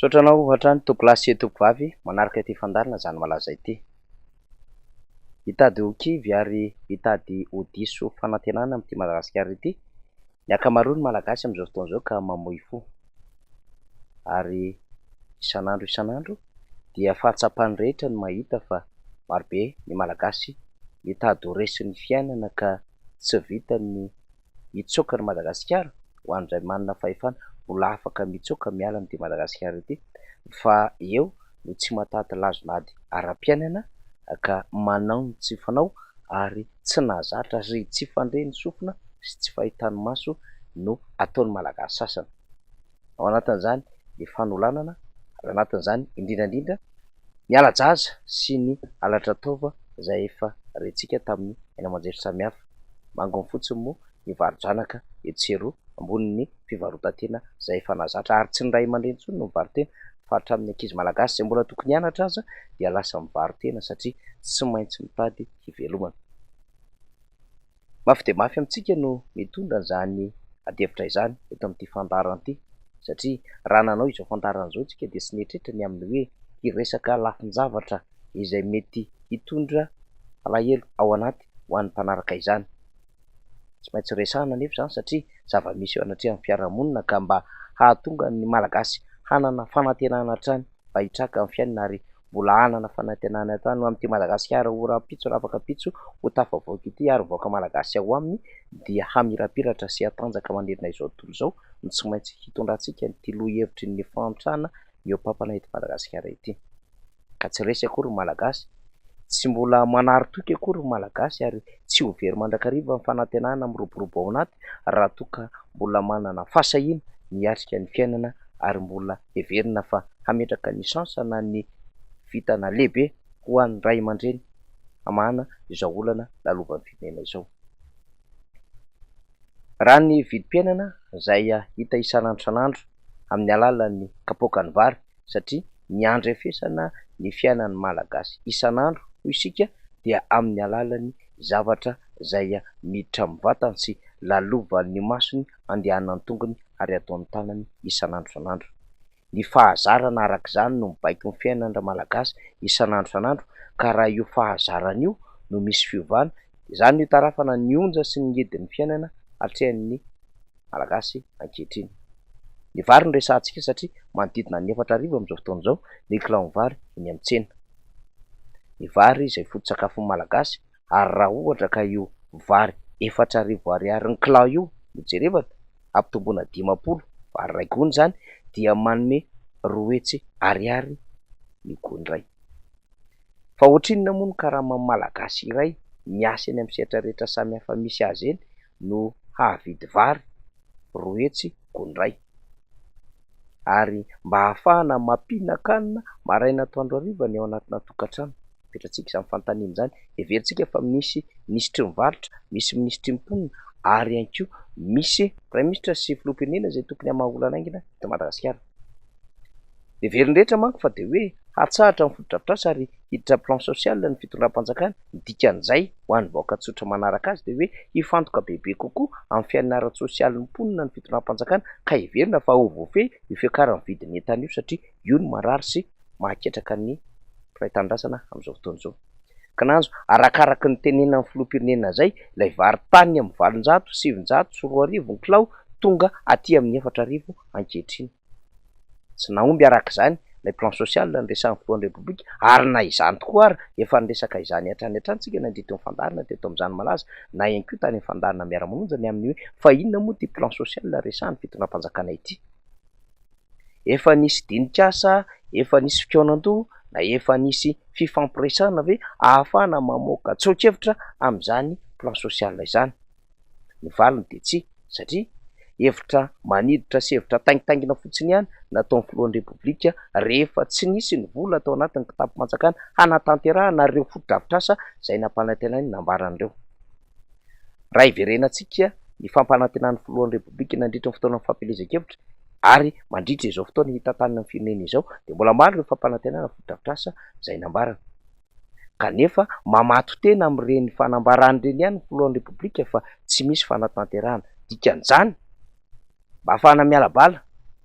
Misaotra anao hatrany tompolahy sy tompovavy manaraka ity fandaharana Zany Malaza ity. Hitady ho kivy ary hitady ho diso fanantenana amin'ity Madagasikara ity ny ankamaroan'ny Malagasy amin'izao fotoana izao ka mamoy fo. Ary isan'andro isan'andro dia fahatsapan'ny rehetra ny mahita fa marobe ny Malagasy mitady ho resin'ny fiainana ka tsy vitan'ny hitsoaka an'i Madagasikara, ho an'izay manana fahefana mbola afaka mitsoaka miala amin'ity Madagasikara ity fa eo no tsy mahatanty lazon'ady ara-piainana ka manao ny tsy fanao ary tsy nahazatra sy tsy fandre ny sofina sy tsy fahitan'ny maso no ataon'ny Malagasy sasany. Ao anatin'izany ny fanolanana, ary anatin'izany indrindra indrindra ny hala-jaza sy ny halatra taova izay efa rentsika tamin'ny haino aman-jery samihafa. Manginy fotsiny moa ny varo-janaka etsy sy eroa ambonin'ny fivarotan-tena izay efa nahazatra ary tsy ny ray aman-dreny intsony no mivaro-tena fa hatramin'ny ankizy malagasy izay mbola tokony hianatra aza dia lasa mivaro-tena satria tsy maintsy mitady hivelomana. Mafy dia mafy amintsika no mitondra an'izany adihevitra izany eto amin'ity fandaharana ity satria raha nanao izao fandaharana izao isika dia tsy nieritreritra ny amin'ny hoe hiresaka lafin-javatra izay mety hitondra alahelo ao anaty ho an'ny mpanaraka izany. Tsy maintsy resahana anefa izany satria zava-misy eo anatrehan'ny fiarahamonina ka mba hahatonga ny Malagasy hanana fanantenana hatrany mba hitraka amin'ny fiainana ary mbola hanana fanantenana hatrany ho amin'ity Madagasikara ho rahampitso rafakampitso ho tafavoaka ity ary vahoaka Malagasy ao aminy dia hamirapiratra sy hatanjaka manerana izao tontolo izao no tsy maintsy hitondrantsika an'ity lohahevitry ny fahantrana mihoa-pampana eto Madagasikara ity. Ka tsy resy akory ny Malagasy, tsy mbola manary toky akory ny Malagasy ary tsy ho very mandrakariva ny fanantenana miroborobo ao anaty raha toa ka mbola manana fahasahiana ny hiatrika ny fiainana ary mbola heverina fa hametraka ny chance na ny vintana lehibe ho an'ny ray aman-dreny hamahana izao olana lalovan'ny firenena izao. Raha ny vidim-piainana izay hita isan'andro isan'andro amin'ny alalan'ny kapoakan'ny vary satria ny andrefesana ny fiainan'ny Malagasy isan'andro hoy isika dia amin'ny alalan'ny zavatra izay miditra amin'ny vatany sy lalovan'ny masony andehanan'ny tongony ary ataon'ny tanany isan'andro isan'andro. Ny fahazarana araka izany no mibaiko ny fiainan-dRamalagasy isan'andro isan'andro ka raha io fahazarana io no misy fiovana, izany no itarafana ny onja sy ny ngidin'ny fiainana atrehan'ny Malagasy ankehitriny. Ny vary no resahantsika satria manodidina ny 4000 amin'izao fotoana izao ny kilaon'ny vary eny amin'ny tsena. Ny vary izay foto-tsakafon'ny Malagasy ary raha ohatra ka io vary 4000 ariary ny kilao io no jerevana, ampitomboina 50, vary iray gony izany, dia manome 200 ariary ny gony iray. Fa ohatrinona moa ny karaman'ny Malagasy iray miasa eny amin'ny sehatra rehetra samihafa misy azy eny no hahavidy vary 200 gony iray? Ary mba hahafahana mampihinan-kanina maraina atoandro hariva ny ao anatina tokantrano? Apetratsika izany fanontaniana izany. Heverintsika fa misy minisitry ny varotra, misy minisitry ny mponina ary ihany koa misy praiminisitra sy filoham-pirenena izay tokony hamaha olana haingana eto Madagasikara. Heverin'ny rehetra manko fa dia hoe hatsahatra ny fotodrafitrasa ary hiditra plan social ny fitondram-panjakana, ny dikan'izay ho an'ny vahoaka tsotra manaraka azy dia hoe hifantoka bebe kokoa amin'ny fiainana ara-tsosialin'ny mponina ny fitondram-panjakana ka heverina fa ho voafehy io fiakaran'ny vidin'ny entana io satria io no marary sy mahaketraka ny mpiray tanindrazana amin'izao fotoana izao. Kinanjo, arakaraky ny tenenan'ny filoham-pirenena izay, ilay vary tany amin'ny 800, 2900 ny kilao tonga aty amin'ny 4000 ankehitriny. Tsy nahomby araka izany ilay plan social niresahan'ny filohan'ny Repoblika ary na izany tokoa ary efa niresaka izany hatrany hatrany isika nandritra ny fandaharana teto amin'izany malaza na ihany koa tany amin'ny fandaharana miara-mononja ny amin'ny hoe fa inona moa ity plan social resahan'ny fitondram-panjakana ity. Efa nisy dinik'asa, efa nisy fikaonan-doha na efa nisy fifampiresahana ve ahafahana mamoaka tsoa-kevitra amin'izany plan social izany? Ny valiny dia tsia, satria hevitra maniditra sy hevitra taingitaingina fotsiny ihany nataon'ny filohan'ny Repoblika rehefa tsy nisy ny vola tao anatin'ny kitapom-panjakana hanatanterahana ireo fotodrafitrasa izay nampanantenainy nambarany ireo. Raha hiverenantsika ny fampanantenan'ny filohan'ny Repoblika nandritra ny fotoanan'ny fampielezan-kevitra ary mandritra izao fotoana hitantanana ny firenena izao dia mbola maro ireo fampanantenana fotodrafitrasa izay nambarany. Kanefa mamato-tena amin'ireny fanambarana ireny ihany ny filohan'ny Repoblika fa tsy misy fanatanterahana. Dikan'izany, mba ahafahana miala bala.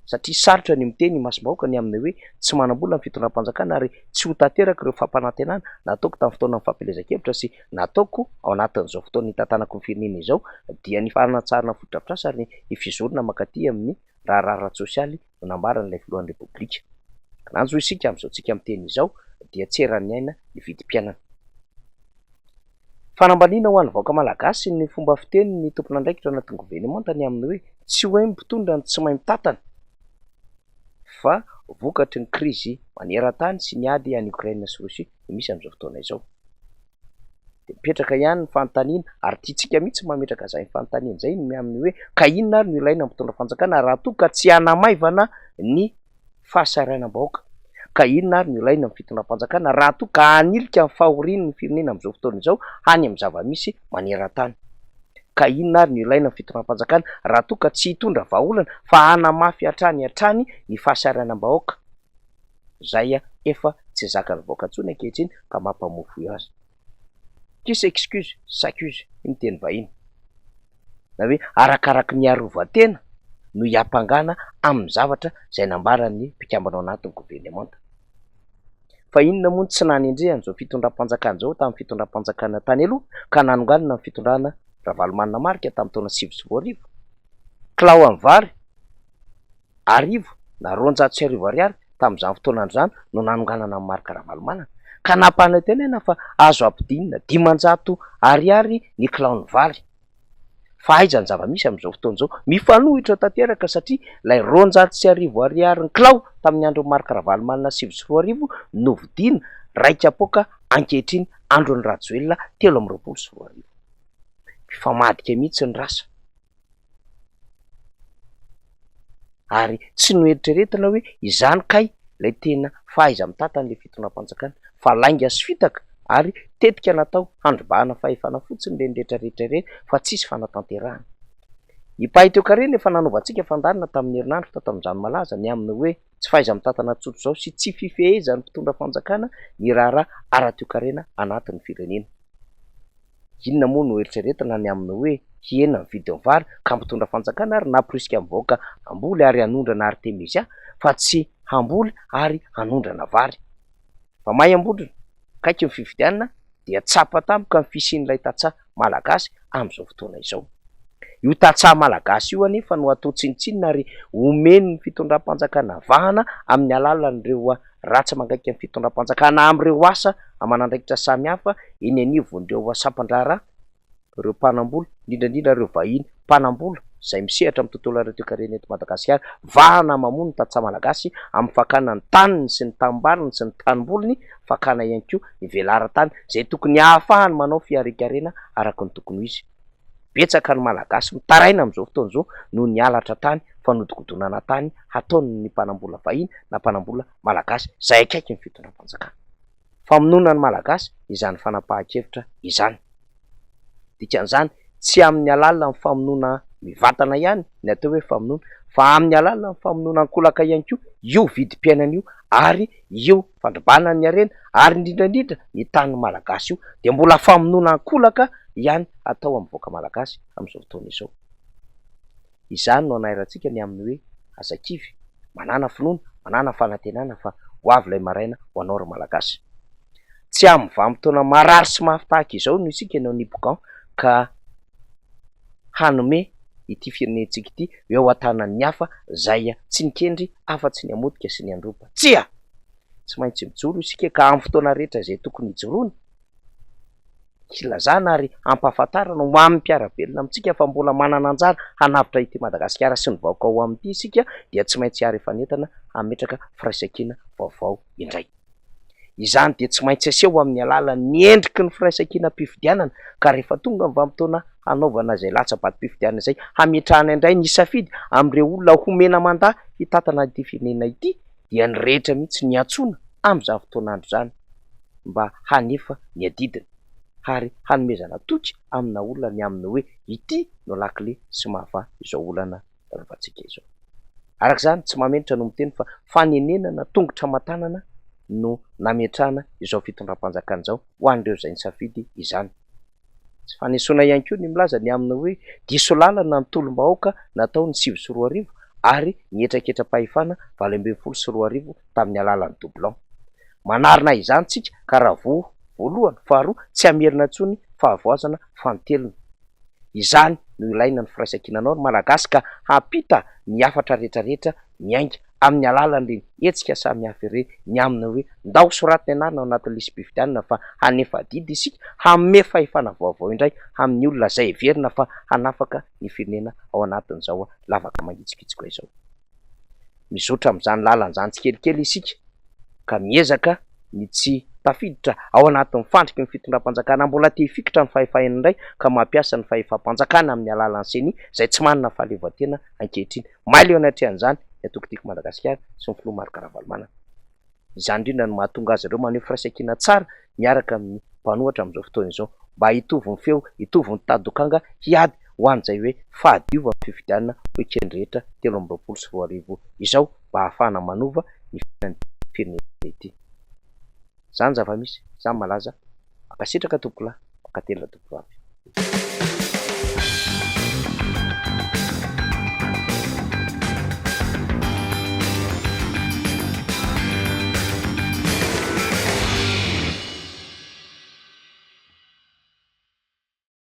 Satria sarotra ny miteny imasom-bahoaka ny amin'ny hoe tsy manam-bola ny fitondram-panjakana ary tsy ho tanteraka ireo fampanantenana nataoko tamin'ny fotoanan'ny fampielezan-kevitra sy nataoko ao anatin'izao fotoana itantanako ny firenena izao dia ny fanatsarana fotodrafitrasa ary ny fizorana mankaty amin'ny raharaha ara-tsosialy no nambaran'ilay filohan'ny Repoblika. Kinanjo hoy isika amin'izao tsika miteny izao dia tsy eran'ny aina ny vidim-piainana. Fanambaniana ho an'ny vahoaka malagasy ny fomba fitenin'ny tompon'andraikitra anatin'ny governemanta ny amin'ny hoe tsy ho hain'ny mpitondra ny tsy mahay mitantana fa vokatry ny krizy maneran-tany sy ny ady any Ukraine sy Russie no misy amin'izao fotoana izao. Dia mipetraka ihany ny fanontaniana ary tiantsika mihitsy mametraka izay fanontaniana izay ny amin'ny hoe ka inona ary no ilaina amin'ny mpitondra fanjakana raha toa ka tsy hanamaivana ny fahasahiranam-bahoaka. Ka inona ary no ilaina amin'ny fitondram-panjakana raha toa ka hanilika ny fahorian'ny firenena amin'izao fotoana izao hany amin'ny zava-misy maneran-tany? Ka inona ary no ilaina amin'ny fitondram-panjakana raha toa ka tsy hitondra vahaolana fa hanamafy hatrany hatrany ny fahasahiranam-bahoaka izay efa tsy zakan'ny vahoaka intsony ankehitriny ka mampamofoy azy? Qui s'excuse s'accuse hoy ny teny vahiny. Na hoe arakaraky ny hiarovan-tena no hiampangana amin'ny zavatra izay nambaran'ny mpikambana ao anatin'ny governemanta. Fa inona moa no tsy nanendrehana izao fitondram-panjakana izao tamin'ny fitondram-panjakana tany aloha ka nanonganana ny fitondrana Ravalomanana Marc tamin'ny taona 2009? Kilao amin'ny vary arivo na 1200 ariary tamin'izany fotoana izany no nanonganana an'i Marc Ravalomanana ka nampanantenana fa azo ampidinina 500 ariary ny kilaon'ny vary. Fa aiza ny zava-misy amin'izao fotoana izao? Mifanohitra tanteraka satria ilay 1200 ariary ny kilao tamin'ny andron'i Marc Ravalomanana 2009 no vidiana iray kapoaka ankehitriny andron'i Rajoelina 2023. Mifamadika mihitsy ny rasa. Ary tsy noeritreretina hoe izany kay ilay tena fahaiza-mitantan'ilay fitondram-panjakana fa lainga sy fitaka ary tetika natao handrobana fahefana fotsiny ireny rehetra rehetra ireny fa tsisy fanatanterahana. Ny mpahay toekarena efa nanaovantsika fandaharana tamin'ny herinandro tato Andranomalaza ny amin'ny hoe tsy fahaiza-mitantana tsotra izao sy tsy fifehezan'ny mpitondra fanjakana ny raharaha ara-toekarena anatin'ny firenena. Inona moa no eritreretina ny amin'ny hoe hihena ny vidin'ny vary ka mpitondra fanjakana ary namporisika ny vahoaka hamboly ary hanondrana artemisia fa tsy hamboly ary hanondrana vary. Fa may Ambondrona, akaiky ny fifidianana dia tsapa tampoka ny fisian'ilay tantsaha malagasy amin'izao fotoana izao. Io tantsaha malagasy io anefa no atao tsinontsinona ary omen'ny fitondram-panjakana vahana amin'ny alalan'ireo ratsy mangaika ny fitondram-panjakana amin'ireo asa aman'andraikitra samihafa eny anivon'ireo sampan-draharaha, ireo mpanambola, indrindra indrindra ireo vahiny mpanambola izay misehatra amin'ny tontolo ara-toekarena eto Madagasikara, vahana mamono ny tantsaha malagasy amin'ny fakana ny taniny sy ny tanimbariny sy ny tanimboliny, fakana ihany koa ny velaran-tany izay tokony hahafahany manao fiharian-karena araka ny tokony ho izy. Betsaka ny Malagasy mitaraina amin'izao fotoana izao noho ny halatra tany, fanodikodonana tany hataon'ny mpanambola vahiny na mpanambola Malagasy izay akaiky ny fitondram-panjakana. Famonoana ny Malagasy izany fanapahan-kevitra izany. Dikan'izany, tsy amin'ny alalan'ny famonoana mivantana ihany ny atao hoe famonoana fa amin'ny alalan'ny famonoana ankolaka ihany koa io vidim-piainana io ary io fandrobana ny harena ary indrindra indrindra ny tanin'ny Malagasy io dia mbola famonoana ankolaka ihany atao amin'ny vahoaka Malagasy amin'izao fotoana izao. Izany no anairantsika ny amin'ny hoe aza kivy, manàna finoana, manàna fanantenana fa ho avy ilay maraina ho anao ry Malagasy. Tsy amin'ny vanim-potoana marary sy mafy tahaka izao no isika no nibokan ka hanome ity firenentsika ity eo an-tanan'ny hafa izay tsy nikendry afa-tsy ny hamotika sy ny handroba. Tsia! Tsy maintsy mijoro isika ka amin'ny fotoana rehetra izay tokony hijoroana, hilazana ary hampahafantarana ho amin'ny mpiara-belona amintsika fa mbola manana anjara hanavotra ity Madagasikara sy ny vahoaka ao aminy ity isika dia tsy maintsy hiara hifanentana hametraka firaisankina vaovao indray. Izany dia tsy maintsy aseho amin'ny alalan'ny endriky ny firaisankinam-pifidianana ka rehefa tonga ny vanim-potoana hanaovana izay latsa-batom-pifidianana izay hametrahana indray ny safidy amin'ireo olona homena mandat hitantana ity firenena ity dia ny rehetra mihitsy ny antsoina amin'izany fotoan'andro izany mba hanefa ny adidiny ary hanomezana toky amina olona ny amin'ny hoe ity no lakile sy mahavaha izao olana lalovantsika izao. Araka izany, tsy mahamenatra no miteny fa fanenenana tongotra aman-tanana no nametrahana izao fitondram-panjakana izao ho an'ireo izay nisafidy izany. Tsy fanesoana ihany koa ny milaza ny amin'ny hoe diso lalana ny tolom-bahoaka natao ny 2009 ary ny hetraketra-pahefana 2018 tamin'ny alalan'ny doublon. Manarina izany tsika ka raha voa voalohany, faharoa tsy hamerina intsony fahavoazana fanintelony. Izany no ilaina ny firaisankinanao ry Malagasy ka hampita ny hafatra rehetra rehetra miainga amin'ny alalan'ireny hetsika samihafa ireny ny aminy hoe ndao soraty ny anarana ao anatin'ny lisi-pifidianana fa hanefa adidy isika hanome fahefana vaovao indray amin'ny olona izay heverina fa hanafaka ny firenena ao anatin'izao lavaka mangitsokitsoka izao. Mizotra amin'izany lalana izany tsikelikely isika ka miezaka ny tsy tafiditra ao anatin'ny fandriky ny fitondram-panjakana mbola te hifikitra ny fahefana indray ka mampiasa ny fahefam-panjakana amin'ny alalan'ny CENI izay tsy manana fahaleovantena ankehitriny. Mailo eo anatrehan'izany ny antoko Tiako Madagasikara sy ny filoha Marc Ravalomanana. Izany indrindra no mahatonga azy ireo maneho firaisankina tsara miaraka amin'ny mpanohatra amin'izao fotoana izao mba hitovy ny feo, hitovy ny tady-dokanga, hiady ho an'izay hoe fahadiovan'ny fifidianana ho eken'ny rehetra 2023 izao mba hahafahana manova ny fiainan'ity firenena ity. Izany zava-misy, izany malaza. Mankasitraka tompokolahy, mankatelina tompokovavy.